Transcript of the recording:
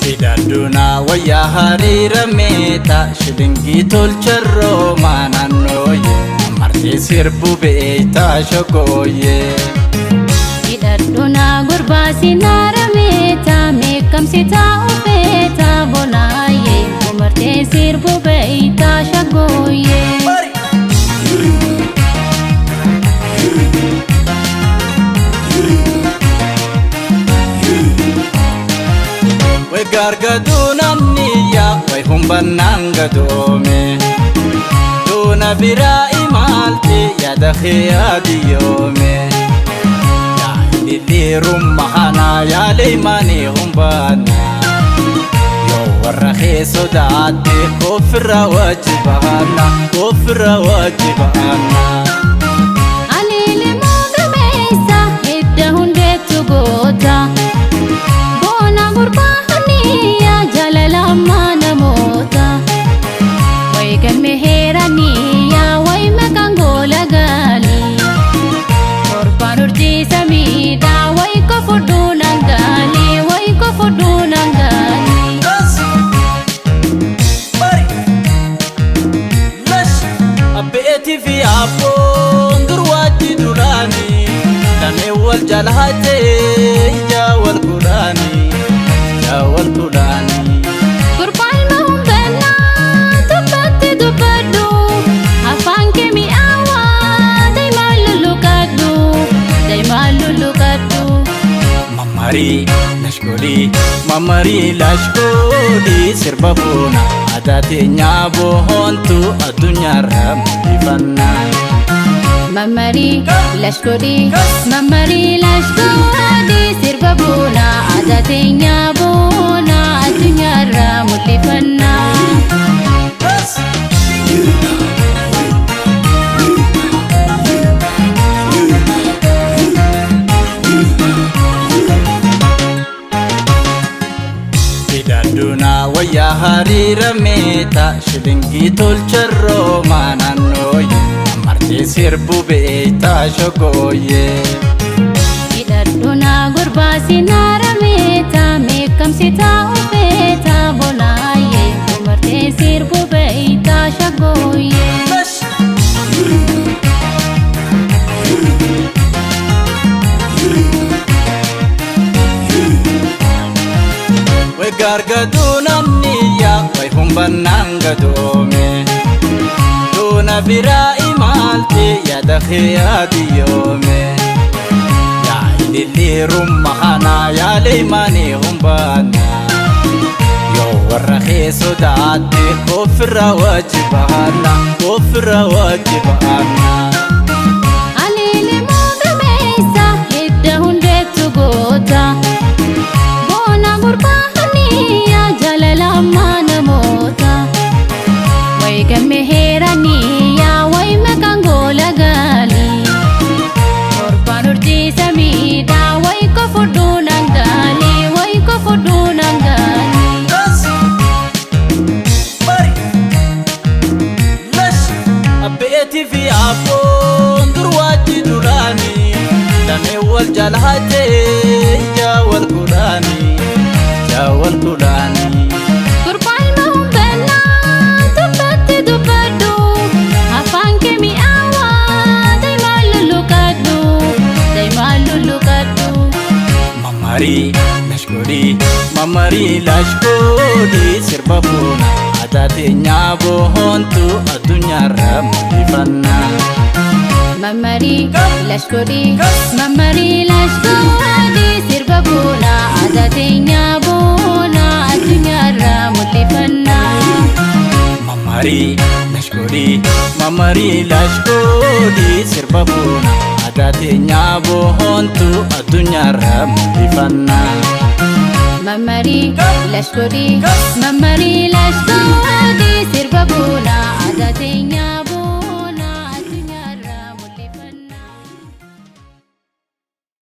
Hidhadhuna wayyaa hariira meeta shilingii tolcharroo maanannooye martee sirbu beeytaa shogooye. Hidhadhuna gurbaa sinaara meeta meekamsitaa ofeeta bonaaye umartee sirbu beeytaa shagooye. Way gargaduunaan niyyaa way humbannaan gadoome duuna biraa imaalti yaada kee diyoome yaa ililiirumma kanaa yaalee maanii humbanna yoo warra kee sodaatte ofirra wajibaanna ofirra wajibaanna. Aliilimoo gameessa hidda hundeettu goota. Boona gurbaa hanniyaa jaalala ammaa namoota. Wayi galme heeraniyaa wayi maqaan goola gaalii. Torbaan urjii samiidhaa wayi kofudhuu nangaalii wayi kofudhuu nangaalii. Abbeetii fi abboon dur waajji duraanii lamee wal jalaatee ija wal kudhaanii ija wal kudhaanii. Gurbaan ilma humbannaa dubbatti dubbadhu afaan kee mi'aawaa daa'imaan lulluqadhu daa'imaan lulluqadhu. Mamarii lashgoodii mamarii lashgoodii sirba boona aadaa teenyaa boontu addunyaarra mul'ifannaa. Mamarii lashgoodii mamarii lashgoodii sirba boona aadaa teenyaa boona addunyaarra mul'ifannaa. Hidhadhuna wayyaa hariira meeta shilingii tolcharroo maanannooye martee sirbu beeytaa shogooye. Hidhadhuna gurbaa sinaara meeta meekamsitaa ofeeta bonaaye umartee sirbu beeytaa shagooye. Way gargaduunaan niyyaa way humbannaan gadoome duuna biraa imaalti yaada kee diyoome yaa ililiirumma kanaa yaalee maanii humbanna yoo warra kee sodaatte ofirra wajibaanna ofirra wajibaanna. Aliilimoo gameessa hidda hundeettu goota. Boona gurbaa hanniyaa jaalala ammaa namoota. Wayi galme heeraniyaa wayi maqaan goola gaalii. Torbaan urjii samiidhaa wayi kofudhuu nangaalii wayi kofudhuu nangaalii. Abbeetii fi abboon dur waajji duraanii lamee wal jalaatee ija wal kudhaanii ija wal kudhaanii. Gurbaan ilma humbannaa dubbatti dubbadhu afaan kee mi'aawaa daa'imaan lulluqadhu daa'imaan lulluqadhu. Mamarii lashgoodii mamarii lashgoodii sirba boona aadaa teenyaa boontu addunyaarra mul'ifannaa. Mamarii lashgoodii mamarii lashgoodii sirba boona aadaa teenyaa boona addunyaarra mul'ifannaa. Mamarii lashgoodii mamarii lashgoodii sirba boona aadaa teenyaa boontu addunyaarra mul'ifannaa. Mamarii lashgoodii mamarii lashgoodii sirba boona aadaa teenyaa.